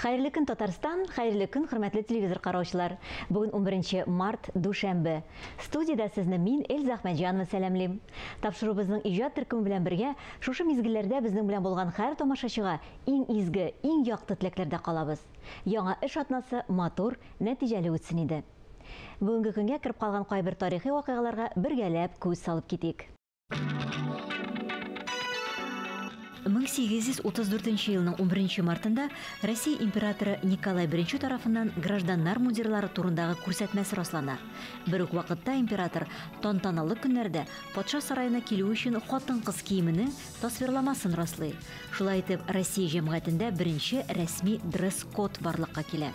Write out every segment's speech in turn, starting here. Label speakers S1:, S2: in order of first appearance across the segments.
S1: Хәерле көн, Татарстан, хәерле көн, хөрмәтле телевизор караучылар. Бүген 11 март, дүшәмбе. Студиядә сезне мин, Эльза Әхмәтҗанова сәламлим. Тапшыруыбызның иҗат төркеме белән бергә шушы мизгелләрдә безнең белән булган һәр тамашачыга иң изге, иң якты теләкләрдә калабыз. Яңа эш атнасы матур, нәтиҗәле үтсен иде. Бүгенге көнгә кереп калган кайбер тарихи вакыйгаларга бергәләп күз салып китик. 1834 елның 11 мартында Россия императоры Николай I тарафыннан гражданнар мундирлары турындагы күрсәтмәсе раслана. Бер үк вакытта император тантаналы көннәрдә патша сараена килү өчен хатын-кыз киеменең тасвирламасын раслый. Шулай итеп, Россия җәмгыятендә беренче рәсми дресс-код барлыкка килә.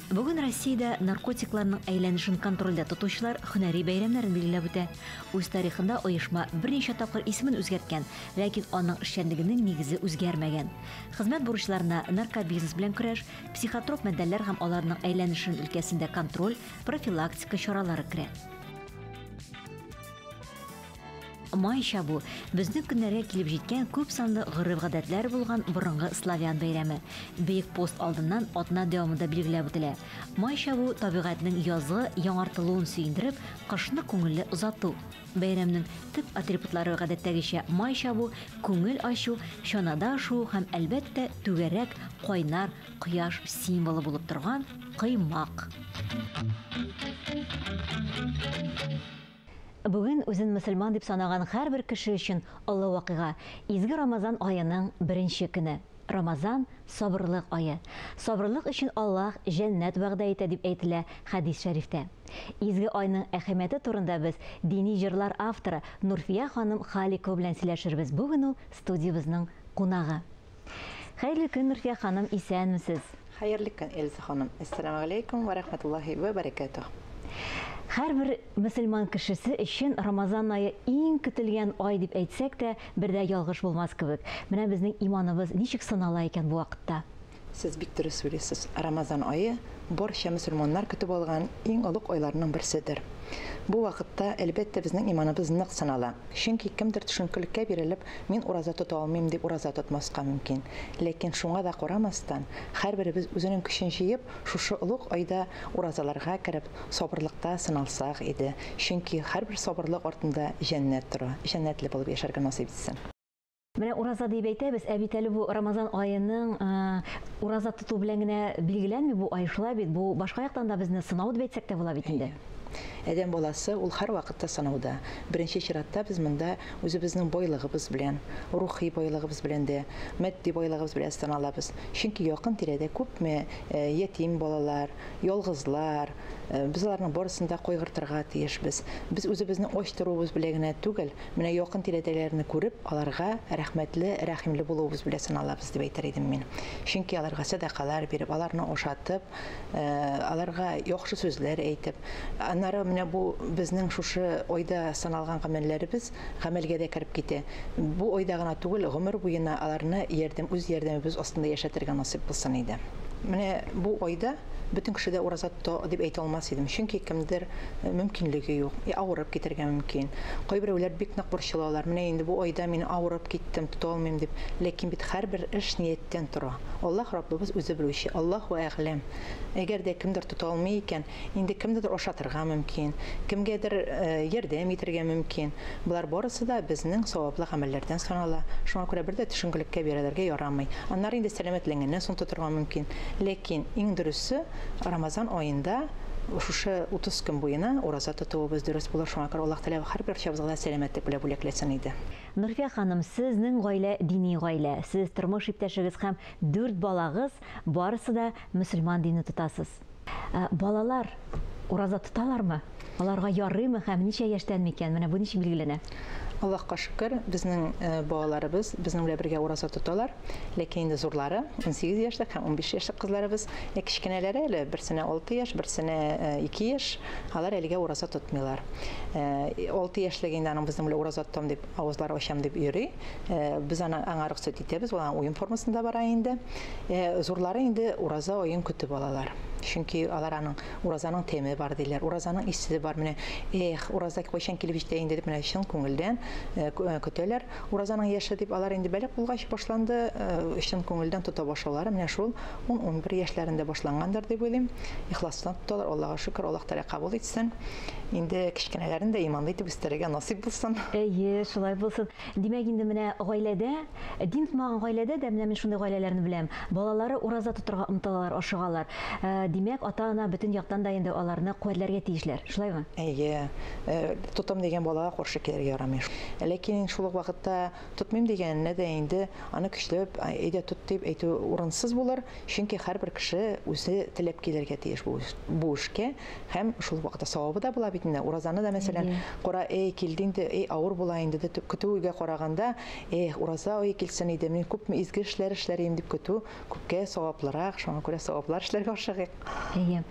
S1: Бүген Россиядә наркотикларның әйләнешен контрольдә тотучылар һөнәри бәйрәмнәрен билгеләп үтә. Үз тарихында оешма берничә тапкыр исемен үзгәрткән, ләкин аның эшчәнлегенең нигезе үзгәрмәгән. Хезмәт бурычларына наркобизнес белән көрәш, психотроп матдәләр һәм аларның әйләнешен өлкәсендә контроль, профилактика чаралары керә. Май чабу безнең көннәргә килеп җиткән күп санлы гореф-гадәтләр булган борынгы славян бәйрәме. Бөек пост алдыннан атна дәвамында билгеләп үтелә. Май чабу табигатьнең язгы яңартылуын сөендереп, кышны күңелле озату. Бәйрәмнең төп атрибутлары гадәттәгечә май чабу, күңел ачу, чанада шуу һәм, әлбәттә, түгәрәк, кайнар кояш символы булып торган коймак. Бүген үзен мөселман дип санаган һәрбер кеше өчен олы вакыйга – изге Рамазан аеның беренче көне. Рамазан – сабырлык ае. Сабырлык өчен Аллаһ җәннәт вәгъдә итә дип әйтелә хәдис шәрифтә. Изге айның әһәмияте турында без дини җырлар авторы Нурфия ханым Халикова белән сөйләшербез. Бүген ул студиябезнең кунагы. Хәерле көн, Нурфия ханым, исәнмесез.
S2: Хәерле көн, Эльза ханым. Әссәламү галәйкүм вә рәхмәтуллаһи вә бәрәкәтүһ.
S1: Һәрбер мөселман кешесе өчен Рамазан ае иң көтелгән ай дип әйтсәк тә, бер дә ялгыш булмас кебек. Менә безнең иманыбыз ничек сынала икән бу вакытта?
S2: Сез бик дөрес сөйлисез. Рамазан ае барча мөселманнар көтеп алган иң олуг айларның берседер. Бу вакытта, әлбәттә, безнең иманыбыз нык сынала. Чөнки кемдер төшенкелеккә бирелеп, мин ураза тота алмыйм дип ураза тотмаска мөмкин. Ләкин шуңа да карамастан, һәрберебез үзенең көчен җыеп, шушы олуг айда уразаларга кереп, сабырлыкта сыналсак иде. Чөнки һәрбер сабырлык артында җәннәт тора. Җәннәтле булып яшәргә насыйп итсен.
S1: Менә ураза дип әйтәбез, ә бит әле бу Рамазан аеның ураза тоту белән генә билгеләнми бу ай, шулай бит, бу башка яктан да безне сынау дип әйтсәк тә була бит инде.
S2: Адәм баласы ул һәрвакытта сынауда. Беренче чиратта без монда үзебезнең байлыгыбыз белән, рухи байлыгыбыз белән дә, матди байлыгыбыз белән сыналабыз. Чөнки якын тирәдә күпме ятим балалар, ялгызлар, без аларның барысын да кайгыртырга тиешбез. Без үзебезнең ач торуыбыз белән генә түгел, менә якын тирәдәгеләрне күреп, аларга рәхмәтле, рәхимле булуыбыз белән сыналабыз дип әйтер идем мин. Чөнки аларга сәдакалар биреп, аларны ашатып, аларга яхшы сүзләр әйтеп, аннары менә бу безнең шушы айда саналган гамәлләребез гамәлгә дә кереп китә. Бу айда гына түгел, гомер буена аларны ярдәм, үз ярдәмебез астында яшәтергә насыйп булсын иде. Менә бу айда бөтен кеше дә ураза тота дип әйтә алмас идем. Чөнки кемдер мөмкинлеге юк, авырып китәргә мөмкин. Кайберәүләр бик нык борчылалар. Менә инде бу айда мин авырып киттем, тота алмыйм дип. Ләкин бит һәрбер эш нияттән тора. Аллаһ Раббыбыз үзе белүче. Аллаһу әгъләм. Әгәр дә кемдер тота алмый икән, инде кемдер ашатырга мөмкин, кемгәдер ярдәм итәргә мөмкин. Болар барысы да безнең саваплы гамәлләрдән санала. Шуңа күрә бер дә төшенкелеккә бирелергә ярамый. Аннары инде сәламәтләнгәннән соң тотырга мөмкин. Ләкин иң дөресе Рамазан аенда шушы 30 көн буена ураза тотуыбыз дөрес булыр. Шуңа күрә Аллаһ Тәгалә һәрбер барчабызга да сәламәтлек белән бүләкләсен иде.
S1: Нурфия ханым, сезнең гаилә дини гаилә. Сез тормыш иптәшегез һәм 4 балагыз барысы да мөселман динен тотасыз. Балалар ураза тоталармы? Аларга ярыймы һәм ничә яшьтән микән? Менә бу ничек билгеләнә?
S2: Аллаһка шөкер, безнең балаларыбыз безнең белән бергә ураза тоталар. Ләкин инде зурлары 18 яшьлек һәм 15 яшьлек кызларыбыз, кечкенәләре әле берсенә 6 яшь, берсенә 2 яшь, алар әлегә ураза тотмыйлар. 6 яшьлек инде аның безнең белән ураза тотам дип авызлары ачам дип йөри. Без аны аңа рөхсәт итәбез, ул аның уен формасында бара инде. Зурлары инде ураза аен көтеп алалар. Чөнки алар аның уразаның тәме бар диләр, уразаның исе бар. Менә эх, ураза кайчан килеп җитә инде дип менә чын күңелдән көтәләр. Уразаның яше дип алар инде балигъ булгач башланды, чын күңелдән тота башлаулары менә шул 10-11 яшьләрендә башлангандыр дип уйлыйм. Ихластан тоталар, Аллага шөкер, Аллаһ Тәгалә кабул итсен. Инде кечкенәләрен дә иманлы итеп үстерергә насыйп булсын.
S1: Әйе, шулай булсын. Димәк, инде менә гаиләдә, дин тотмаган гаиләдә дә менә мин шундый гаиләләрне беләм. Балалары ураза тотырга омтылалар, ашыгалар. Димәк, ата-ана бөтен яктан да инде аларны куәтләргә тиешләр. Шулаймы?
S2: Әйе. Тотам дигән балага каршы килергә ярамый. Ләкин шул ук вакытта тотмыйм дигәненә дә инде аны көчләп, әйдә тот дип әйтү урынсыз булыр. Чөнки һәрбер кеше үзе теләп килергә тиеш бу эшкә, һәм шул вакытта савабы да була бит инде. Уразаны да, мәсәлән, кара, эй, килде инде, эй, авыр була инде дип көтүгә караганда, эх, ураза ай килсен иде, мин күпме изге эшләр эшләр идем дип көтү күпкә саваплырак, шуңа күрә саваплар эшләргә ашыгыйк.
S1: Әйе.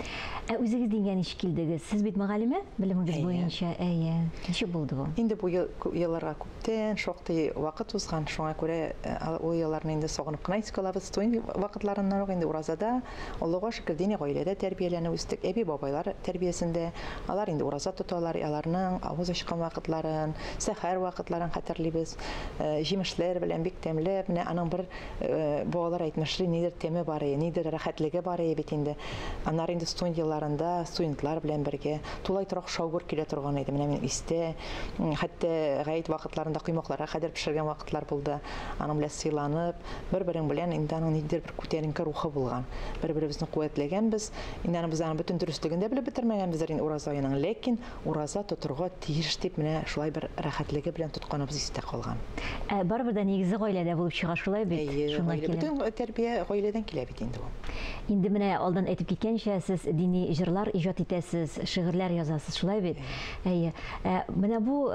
S1: Ә үзегез дингә ничек килдегез? Сез бит мөгаллимә, белемегез буенча. Әйе. Ничек булды бу?
S2: Инде бу елларга күптән шактый вакыт узган, шуңа күрә ул елларны инде сагынып кына искә алабыз. Студент вакытларыннан ук инде уразада, Аллага шөкер, дини гаиләдә тәрбияләнеп үстек. Әби-бабайлар тәрбиясендә, алар инде ураза тоталар, аларның авыз ачкан вакытларын, сәхәр вакытларын хәтерлибез. Җимешләр белән бик тәмле, менә аның бер балалар әйтмешли, нидер тәме бар, нидер рәхәтлеге бар бит инде. Аннары инде студент елларында студентлар белән бергә тулай торак шау-гөр килә торган иде. Менә мин истә, хәтта гаит вакытларында коймакларга кадәр пешергән вакытлар булды. Аның белән сыйланып, бер-берең белән инде аның нидер бер күтәренке рухы булган. Бер-беребезне куәтләгәнбез. Инде аны без аның бөтен дөреслеген дә белеп бетермәгәнбездер инде ураза аеның, ләкин ураза тотырга тиеш дип менә шулай бер рәхәтлеге белән тотканыбыз истә калган.
S1: Ә барыбер дә нигезе гаиләдә булып чыга, шулай бит?
S2: Әйе, гаилә. Бөтен тәрбия гаиләдән килә бит инде ул.
S1: Инде менә алдан әйтеп киткәнчә, сез дини җырлар иҗат итәсез, шигырьләр язасыз, шулай бит? Әйе. Менә бу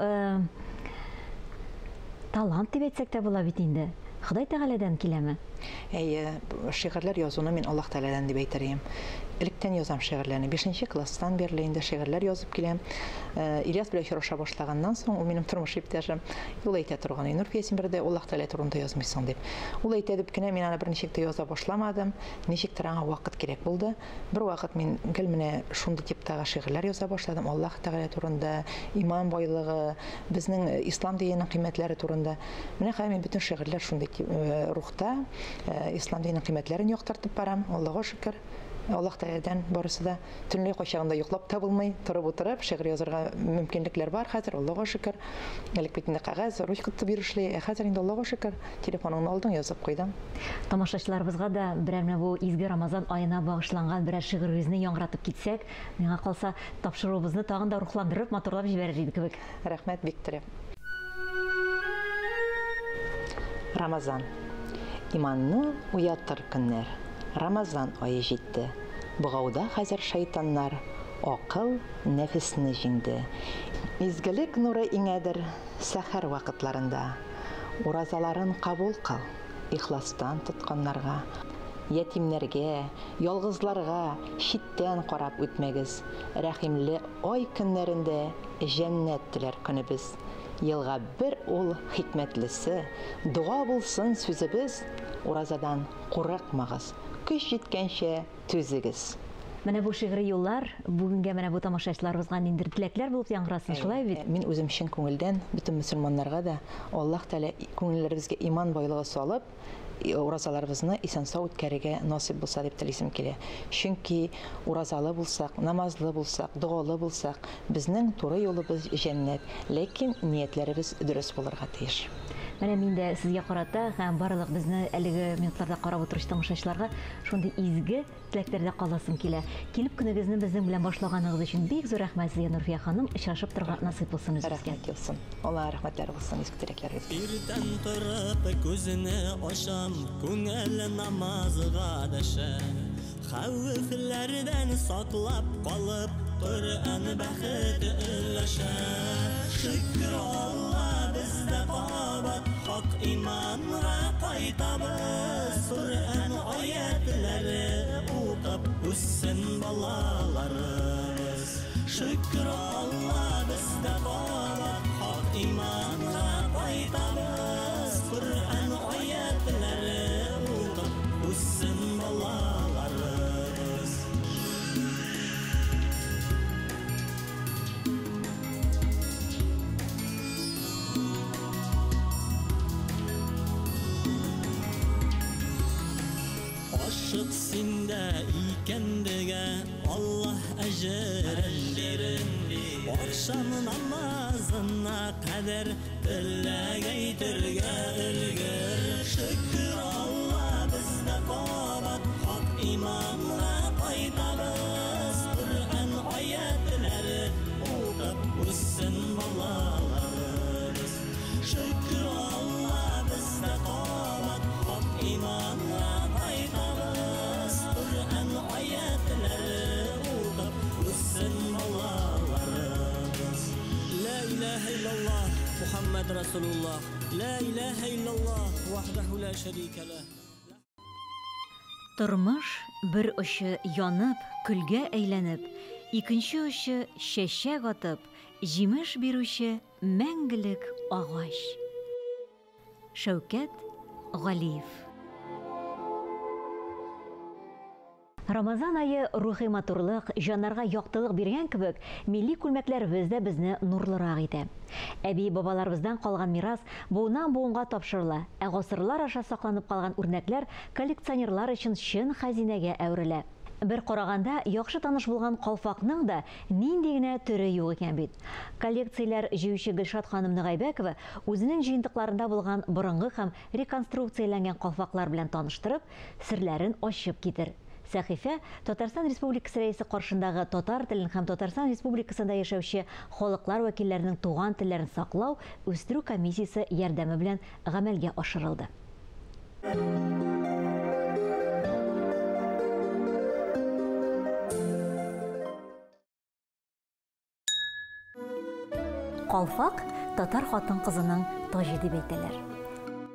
S1: талант дип әйтсәк тә була бит инде. Ходай Тәгаләдән киләме?
S2: Әйе, шигырьләр язуны мин Аллаһ Тәгаләдән дип әйтер идем. Электән язам шигырьләрне. 5 класстан бирле инде шигырьләр язып киләм. Ильяс белән очраша башлаганнан соң, ул минем тормыш иптәшем, ул әйтә торган, Нурфия, син бер дә Аллаһ Тәгалә турында язмыйсың дип. Ул әйтә дип кенә мин аны берничек тә яза башламадым. Ничектер аңа вакыт кирәк булды. Бер вакыт мин гел менә шундый типтагы шигырьләр яза башладым. Аллаһ Тәгалә турында, иман байлыгы, безнең ислам диненең кыйммәтләре турында. Менә хәзер мин бөтен шигырьләр шундый рухта, ислам диненең кыйммәтләрен яктыртып барам. Аллаһка шөкер. Аллаһ Тәгаләдән барысы да. Төнлә кайчагында йоклап та булмый, торып утырып шигырь язарга мөмкинлекләр бар хәзер, Аллаһка шөкер. Элек бит инде кәгазь, ручка тотып йөрешле, ә хәзер инде Аллаһка шөкер, телефоныңны алдың, язып куйдың.
S1: Тамашачыларыбызга да берәр менә бу изге Рамазан аена багышланган берәр шигырегезне яңгыратып китсәк, миңа калса, тапшыруыбызны тагын да рухландырып, матурлап җибәрер иде кебек.
S2: Рәхмәт, бик теләп. Рамазан. Иманны уятыр көннәр. Рамазан ае җитте. Богауда хәзер шайтаннар акыл нәфесне җиңде. Изгелек нуры иңәдер сәхәр вакытларында. Уразаларын кабул кыл, ихластан тотканнарга. Ятимнәргә, ялгызларга читтән карап үтмәгез. Рәхимле ай көннәрендә җәннәт теләр көнебез. Елга бер ул хикмәтлесе, дога булсын сүзебез, уразадан курыкмагыз, көч җиткәнчә түзегез.
S1: Менә бу шигъри юллар бүгенгә менә бу тамашачыларыбызга ниндидер теләкләр булып яңгырасын, шулай бит?
S2: Мин үзем чын күңелдән бөтен мөселманнарга да Аллаһ Тәгалә күңелләребезгә иман байлыгы салып, уразаларыбызны исән-сау үткәрергә насыйп булса дип телисем килә. Чөнки уразалы булсак, намазлы булсак, догалы булсак, безнең туры юлыбыз җәннәт, ләкин ниятләребез дөрес булырга тиеш.
S1: Менә мин дә сезгә карата һәм барлык безне әлеге минутларда карап утыручы тамашачыларга шундый изге теләкләрдә каласым килә. Килеп көнегезне безнең белән башлаганыгыз өчен бик зур рәхмәт сезгә, Нурфия ханым. Очрашып торырга насыйп булсын үзегезгә.
S2: Рәхмәт булсын. Алла рәхмәтләре булсын, изге теләкләрегез.
S3: Иртән торып күзне ачам, күңел намазга дәшә. Хәвефләрдән саклап калып, Коръән бәхет өләшә. Шөкер Алла, бездә кабат хак иманга кайтабыз. Коръән аятлары укып үссен балаларыбыз. Шөкер Алла, бездә кабат хак иманга кайтабыз. Коръән аятлары укып үссен балаларыбыз. Ашык синдә икәндегә Аллаһ әҗерен бирер. Ахшам намазына кадәр теләк әйтергә өлгер. Шөкер Алла, бездә кабат хак иманга кайтабыз. Коръән аятлары укып үссен балаларыбыз. Шөкер Алла, бездә кабат хак иманга кайтабыз. Коръән аятлары укып үссен балаларыбыз. Ла илаһа иллаллаһ, Мухаммад Расулуллаһ. Ла илаһа иллаллаһ, вахдаху ла шәрика ләһ.
S1: Тормыш бер очы янып, көлгә әйләнеп, икенче очы чәчәк атып, җимеш бирүче мәңгелек агач. Шәүкәт Галиев. Рамазан ае рухи матурлык, җаннарга яктылык биргән кебек, милли күлмәкләребез дә безне нурлырак итә. Әби бабаларыбыздан калган мирас буыннан буынга тапшырыла, ә гасырлар аша сакланып калган үрнәкләр коллекционерлар өчен чын хәзинәгә әверелә. Бер караганда, яхшы таныш булган калфакның да нинди генә төре юк икән бит. Коллекцияләр җыючы Гөлшат ханым Ногайбәкова үзенең җыентыкларында булган борынгы һәм реконструкцияләнгән калфаклар белән таныштырып, серләрен ачып китер. Сәхифә Татарстан Республикасы Рәисе каршындагы татар телен һәм Татарстан Республикасында яшәүче халыклар вәкилләренең туган телләрен саклау, үстерү комиссиясе ярдәме белән гамәлгә ашырылды. Калфак татар хатын-кызының таҗы дип әйтәләр.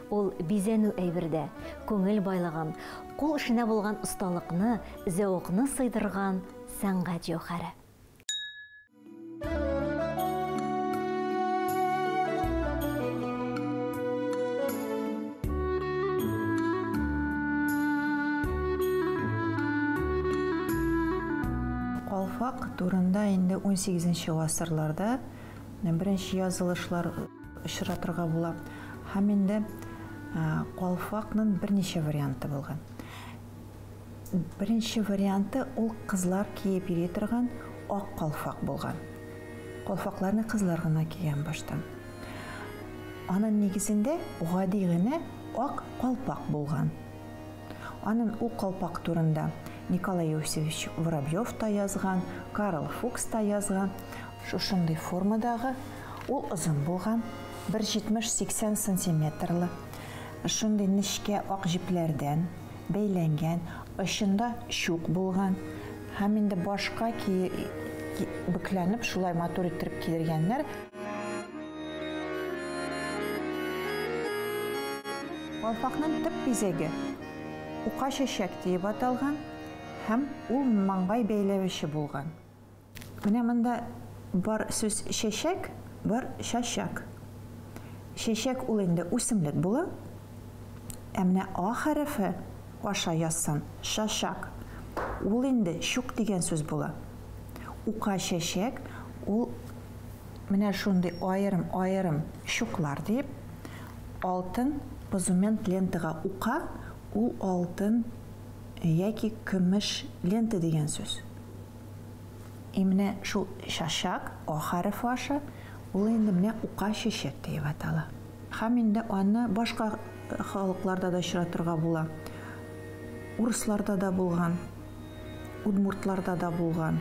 S1: Ул бизәнү әйбер дә, күңел байлыгын, кул эшенә булган осталыкны, зәвыкны сыйдырган сәнгать җәүһәре.
S4: Калфак турында инде 18 гасырларда беренче язылышлар очратырга була. Һәм инде калфакның берничә варианты булган. Беренче варианты ул кызлар киеп йөри торган ак калфак булган. Калфакларны кызлар гына кигән башта. Аның нигезендә гади генә ак калпак булган. Аның ул калпак турында Николай Иосифович Воробьев та язган, Карл Фукс та язган. Шушындый формадагы, ул озын булган, 1,70-80 сантиметрлы. Шундый нечкә ак җепләрдән бәйләнгән, очында чук булган. Һәм инде башка бөкләнеп, шулай матур иттереп кидергәннәр. Калфакның төп бизәге ука чәчәк диеп аталган һәм ул маңгай бәйләвече булган. Менә монда бар сүз чәчәк, бар чачак. Чәчәк ул инде үсемлек була. Ә менә А хәрефе аша язсан, шашак, ул инде чук дигән сүз була. Ука чәчәк ул менә шундый аерым-аерым чуклар дип, алтын позумент лентага ука, ул алтын яки көмеш лента дигән сүз. И менә шул шашак, А хәрефе аша, ул инде менә ука чәчәк диеп атала. Һәм инде аны башка халыкларда да очратырга була. Урысларда да булган, удмуртларда да булган.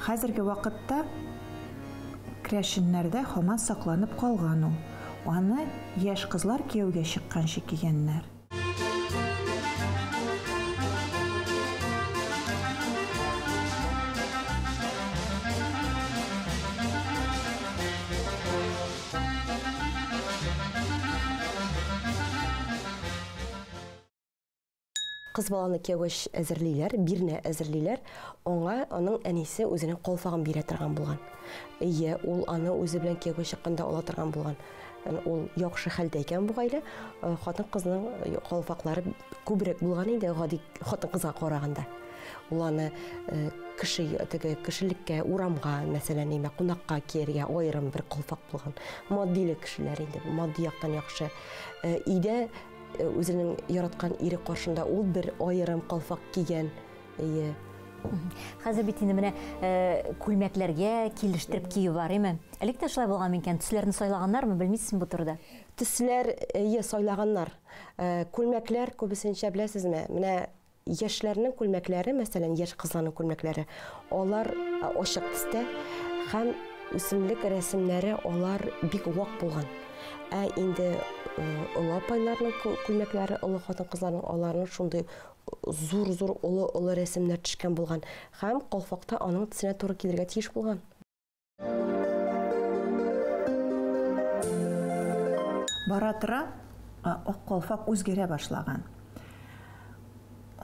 S4: Хәзерге вакытта крәшеннәрдә һаман сакланып калган ул. Аны яшь кызлар кияүгә чыкканчы кигәннәр.
S5: Кыз баланы кияүгә әзерлиләр, бирнә әзерлиләр, аңа аның әнисе үзенең калфагын бирә торган булган. Ие, ул аны үзе белән кияүгә чыкканда ала торган булган. Ул яхшы хәлдә икән бу гаилә, хатын-кызның калфаклары күбрәк булган инде гади хатын-кызга караганда. Ул аны кеше, теге кешелеккә, урамга, мәсәлән, имә кунакка кияргә аерым бер калфак булган. Матдиле кешеләр инде, матди яктан яхшы. Өйдә Үзенең яраткан ире каршында ул бер аерым калфак кигән. Әйе.
S1: Хәзер бит инде менә күлмәкләргә килештереп кию бар, әйме? Элек тә шулай булган микән? Төсләрне сайлаганнармы, белмисезме бу турыда?
S5: Төсләр, әйе, сайлаганнар. Күлмәкләр күбесенчә, беләсезме, менә яшьләрнең күлмәкләре, мәсәлән, яшь кызларның күлмәкләре, алар ачык төстә һәм үсемлек рәсемнәре алар бик вак булган. Ә инде олы апайларның күлмәкләре, олы хатын-кызларның, аларның шундый зур-зур олы-олы рәсемнәр төшкән булган. Һәм калфакта аның төсенә туры килергә тиеш булган.
S4: Бара-тора ак калфак үзгәрә башлаган.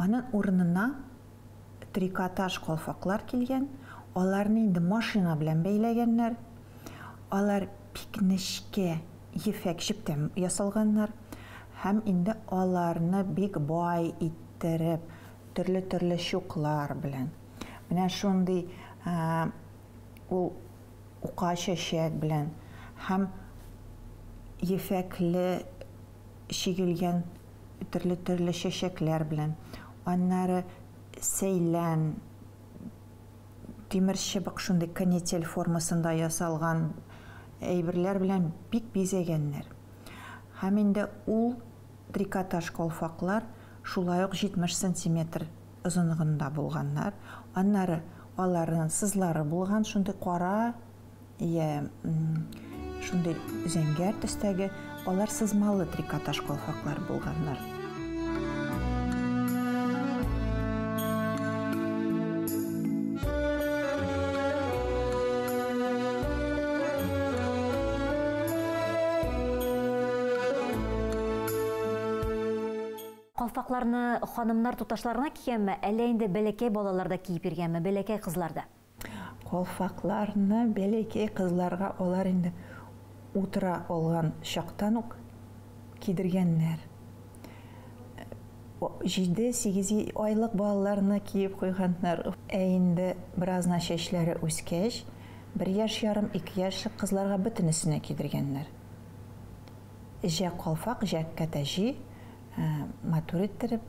S4: Аның урынына трикотаж калфаклар килгән. Аларны инде машина белән бәйләгәннәр. Алар бик нечкә ефәк җептән ясалганнар. Һәм инде аларны бик бай иттереп, төрле-төрле чуклар белән. Менә шундый ул ука чәчәк белән һәм ефәкле чигелгән төрле-төрле чәчәкләр белән. Аннары сәйлән, тимер чыбык шундый канитель формасында ясалган әйберләр белән бик бизәгәннәр. Һәм инде ул трикотаж калфаклар шулай ук 70 сантиметр озынлыгында булганнар. Аннары аларның сызлары булган, шундый кара, я шундый зәңгәр төстәге, алар сызмалы трикотаж калфаклар булганнар.
S1: Калфакларны ханымнар туташларына кигәнме, әллә инде бәләкәй балалар да киеп йөргәнме, бәләкәй кызлар да?
S4: Калфакларны бәләкәй кызларга алар инде утыра алган чактан ук кидергәннәр. 7-8 айлык балаларны киеп куйганнар. Ә инде беразна чәчләре үскәч, 1 яшь ярым, 2 яшьлек кызларга бөтенесенә кидергәннәр. Җә калфак, җә кәтәҗи, матур иттереп,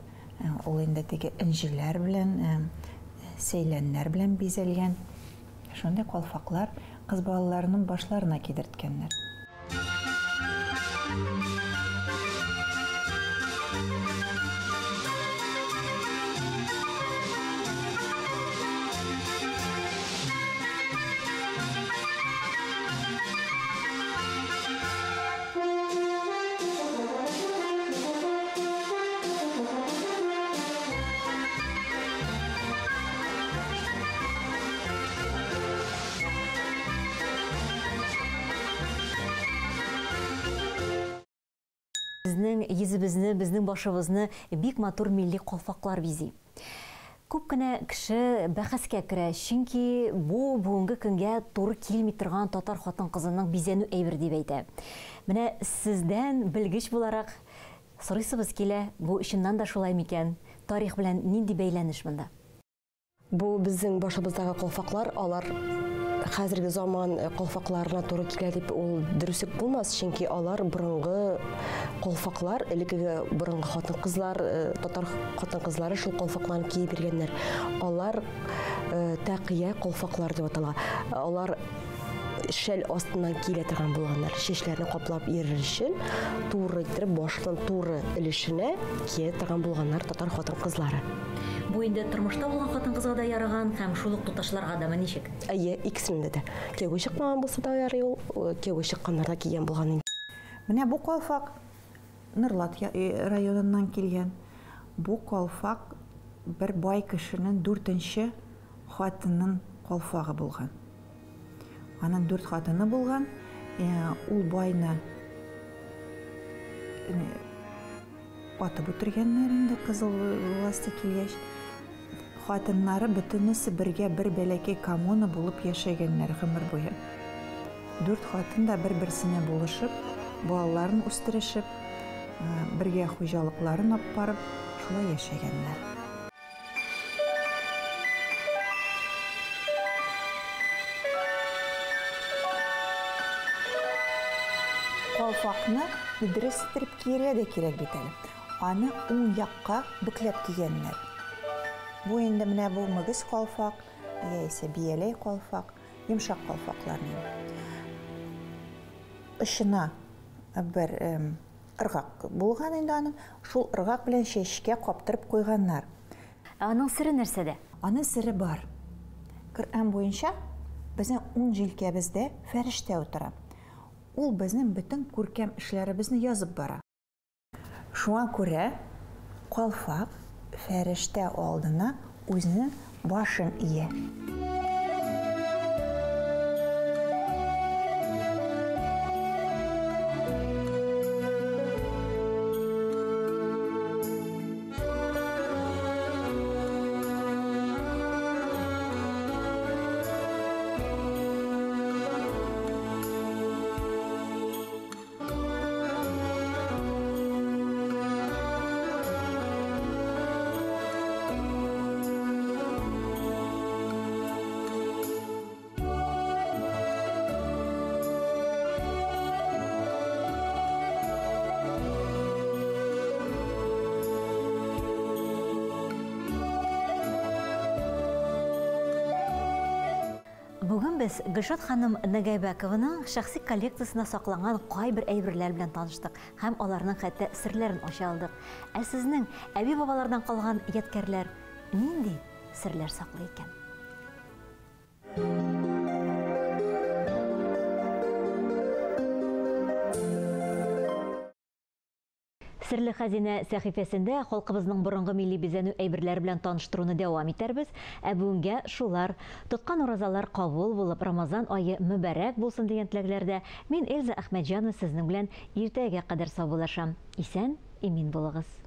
S4: ул инде теге энҗеләр белән, сәйләннәр белән бизәлгән. Шундый калфаклар кыз балаларының башларына кидерткәннәр.
S1: Безнең йөзебезне, безнең башыбызны бик матур милли калфаклар бизи. Күп кенә кеше бәхәскә керә, чөнки бу бүгенге көнгә туры килми торган татар хатын-кызының бизәнү әйбер дип әйтә. Менә сездән белгеч буларак сорыйсыбыз килә, бу чыннан да шулай микән? Тарих белән нинди бәйләнеш монда?
S5: Бу безнең башыбыздагы калфаклар, алар хәзерге заман калфакларына туры килә дип ул дөреслек булмас, чөнки алар борынгы калфаклар, элеккеге борынгы хатын-кызлар, татар хатын-кызлары шул калфакларны киеп йөргәннәр. Алар тәкыя калфаклар дип атала. Алар шәл астыннан килә торган булганнар. Чәчләрне каплап йөрер өчен туры иттереп башның туры өлешенә кия торган булганнар татар хатын-кызлары.
S1: Бу инде тормышта булган хатын-кызга да яраган һәм шул ук туташларга да ничек?
S5: Әйе, икесендә дә. Кияүгә чыкмаган булса да ярый ул, кияүгә чыкканнар да кигән булган инде.
S4: Менә бу калфак Нырлат районыннан килгән. Бу калфак бер бай кешенең 4нче хатынының калфагы булган. Аның 4 хатыны булган. Ул байны атып үтергәннәр инде кызыл власти килгәч. Хатыннары бөтенесе бергә бер бәләкәй коммуна булып яшәгәннәр гомер буе. 4 хатын да бер-берсенә булышып, балаларын үстерешеп, бергә хуҗалыкларын алып барып, шулай яшәгәннәр. Калфакны Дөрес иттереп кияргә дә кирәк бит әле. Аны уң якка бөкләп кигәннәр. Бу инде менә бу мөгез калфак, яисә бияләй калфак, йомшак калфакларның. Очына бер ыргак булган инде аның, шул ыргак белән чәчкә каптырып куйганнар.
S1: Ә аның сере нәрсәдә?
S4: Аның сере бар. Коръән буенча безнең уң җилкәбездә фәрештә утыра. Ул безнең бөтен күркәм эшләребезне язып бара. Шуңа күрә калфак фәрештә алдына үзенең башын ия.
S1: Бүген без Гөлшат ханым Нагайбәкованың шәхси коллекциясендә сакланган кайбер әйберләр белән таныштык һәм аларның хәтта серләрен ача алдык. Ә сезнең әби-бабалардан калган ядкәрләр нинди серләр саклый икән? Серле хәзинә сәхифәсендә халкыбызның борынгы милли бизәнү әйберләре белән таныштыруны дәвам итәрбез. Ә бүгенгә шулар. Тоткан уразалар кабул булып, Рамазан ае мөбарәк булсын дигән теләкләрдә мин Эльза Әхмәтҗанова сезнең белән иртәгә кадәр саубуллашам. Исән, имин булыгыз.